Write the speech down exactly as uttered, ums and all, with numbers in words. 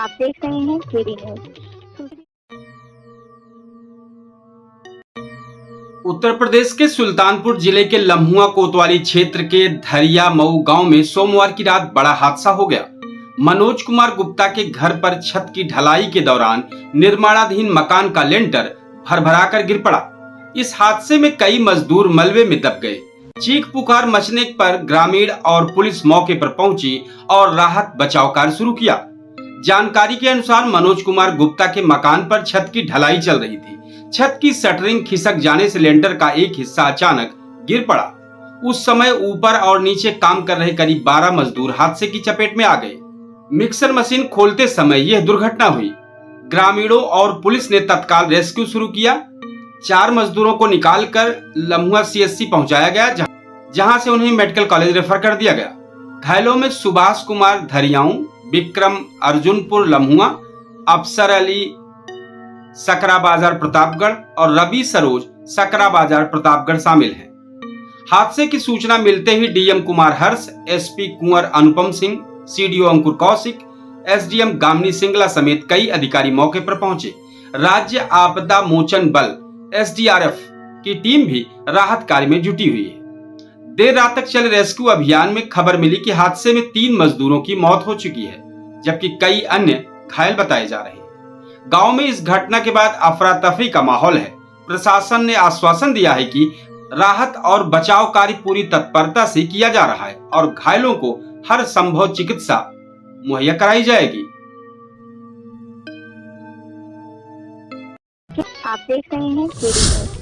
आप देख रहे हैं केडी न्यूज। उत्तर प्रदेश के सुल्तानपुर जिले के लम्हुआ कोतवाली क्षेत्र के धरिया मऊ गांव में सोमवार की रात बड़ा हादसा हो गया। मनोज कुमार गुप्ता के घर पर छत की ढलाई के दौरान निर्माणाधीन मकान का लेंटर भरभराकर गिर पड़ा। इस हादसे में कई मजदूर मलबे में दब गए। चीख पुकार मचने पर ग्रामीण और पुलिस मौके पर पहुंची और राहत बचाव कार्य शुरू किया। जानकारी के अनुसार, मनोज कुमार गुप्ता के मकान पर छत की ढलाई चल रही थी। छत की शटरिंग खिसक जाने से लेंटर का एक हिस्सा अचानक गिर पड़ा। उस समय ऊपर और नीचे काम कर रहे करीब बारह मजदूर हादसे की चपेट में आ गए। मिक्सर मशीन खोलते समय यह दुर्घटना हुई। ग्रामीणों और पुलिस ने तत्काल रेस्क्यू शुरू किया। चार मजदूरों को निकालकर लम्हुआ सीएचसी पहुंचाया गया, जहां, जहां से उन्हें मेडिकल कॉलेज रेफर कर दिया गया। घायलों में सुभाष कुमार धरियाऊ, विक्रम अर्जुनपुर लम्हुआ, अफसर अली सकरा बाजार प्रतापगढ़ और रवि सरोज सकरा बाजार प्रतापगढ़ शामिल हैं। हादसे की सूचना मिलते ही डीएम कुमार हर्ष, एसपी कुंवर अनुपम सिंह, सीडीओ अंकुर कौशिक, एसडीएम गामिनी सिंगला समेत कई अधिकारी मौके पर पहुंचे। राज्य आपदा मोचन बल, एसडीआरएफ, की टीम भी राहत कार्य में जुटी हुई है। देर रात तक चले रेस्क्यू अभियान में खबर मिली कि हादसे में तीन मजदूरों की मौत हो चुकी है, जबकि कई अन्य घायल बताए जा रहे हैं। गांव में इस घटना के बाद अफरा तफरी का माहौल है। प्रशासन ने आश्वासन दिया है कि राहत और बचाव कार्य पूरी तत्परता से किया जा रहा है और घायलों को हर संभव चिकित्सा मुहैया कराई जाएगी। आप देख रहे हैं केडी न्यूज।